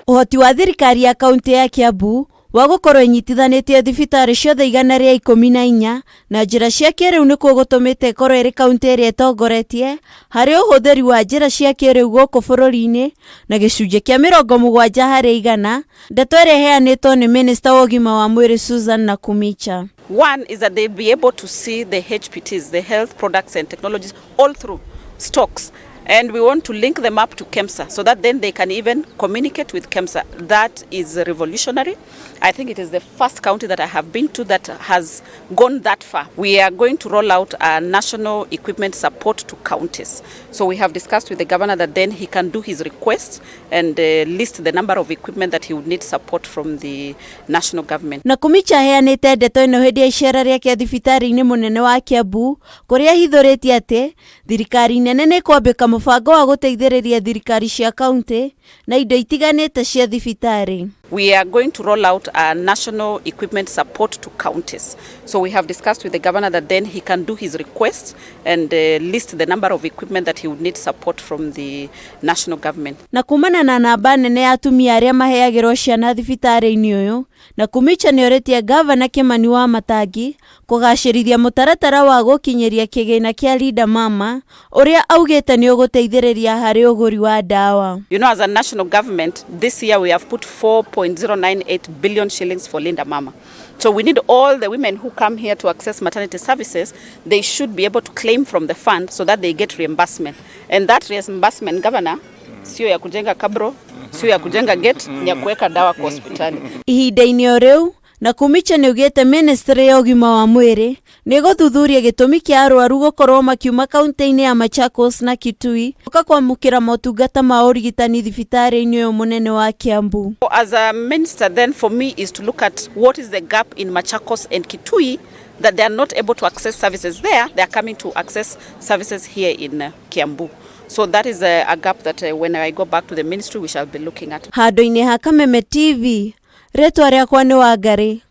Ũhoti wa thirikari ya kaunti ya Kiambu wa gũkorwo ĩnyitithanĩtie thibitarĩ ciothe 114 na njĩra cia kĩrĩu nĩkuo gũtũmĩte ĩkorwo ĩrĩ kaunti ĩrĩa ĩtongoretie harĩ ũhũthĩri wa njĩra cia kĩrĩu gũkũ bũrũri-inĩ na gĩcunjĩ kĩa 70%, ndeto ĩrĩa ĩheanĩtwo nĩ minista wa ũgima wa mwĩrĩ Susan Nakhumicha. One is that they'll be able to see the HPTs, the health products and technologies, all through stocks. And we want to link them up to KEMSA so that then they can even communicate with KEMSA. That is revolutionary. I think it is the first county that I have been to that has gone that far. We are going to roll out a national equipment support to counties. So we have discussed with the governor that then he can do his request and list the number of equipment that he would need support from the national government. Nakhumicha aheanĩte ndeto ĩno hĩndĩ ya icera rĩake thibitarĩ-inĩ mũnene wa Kiambu kũrĩa ahithũrĩtie atĩ thirikari nene nĩ kwambĩka mũbango wa gũteithĩrĩria thirikari cia kaunti na indo itiganĩte cia thibitarĩ. We are going to roll out a national equipment support to counties. So we have discussed with the governor that then he can do his request and list the number of equipment that he would need support from the national government. Na kumana na namba nene ya atumia arĩa maheagĩrwo ciana thibitarĩ-inĩ ũyũ, Nakhumicha nĩorĩtie ngavana Kimani Wamatangi kũgacĩrithia mũtaratara wa gũkinyĩria kĩgĩna kĩa Linda Mama ũrĩa augĩte nĩ ũgũteithĩrĩria harĩ ũgũri wa ndawa. As a national government, this year we have put 4.098 billion shillings for Linda Mama. So we need all the women who come here to access maternity services, they should be able to claim from the fund so that they get reimbursement. And that reimbursement, Governor, sio ya kujenga cabro, sio ya kujenga gate, ni ya kuweka dawa kwa hospitali. Ihinda-inĩ o rĩu, Nakhumicha nĩaugĩte ministry ya ũgima wa mwĩrĩ nĩ ĩgũthuthuria gĩtũmi kĩa arwaru gũkorwo makiuma kaunti-inĩ ya Machakos na Kitui gũka kwamũkĩra motungata ma ũrigitani thibitarĩ-inĩ ũyũ mũnene wa Kiambu. As a minister then, for me is to look at what is the gap in Machakos and Kitui that they are not able to access services there, they are coming to access services here in Kiambu. So that is a gap that when I go back to the ministry we shall be looking at. Handũ-inĩ ha Kameme TV, rĩtwa rĩakwa nĩ Wangarĩ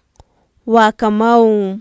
wa Kamau.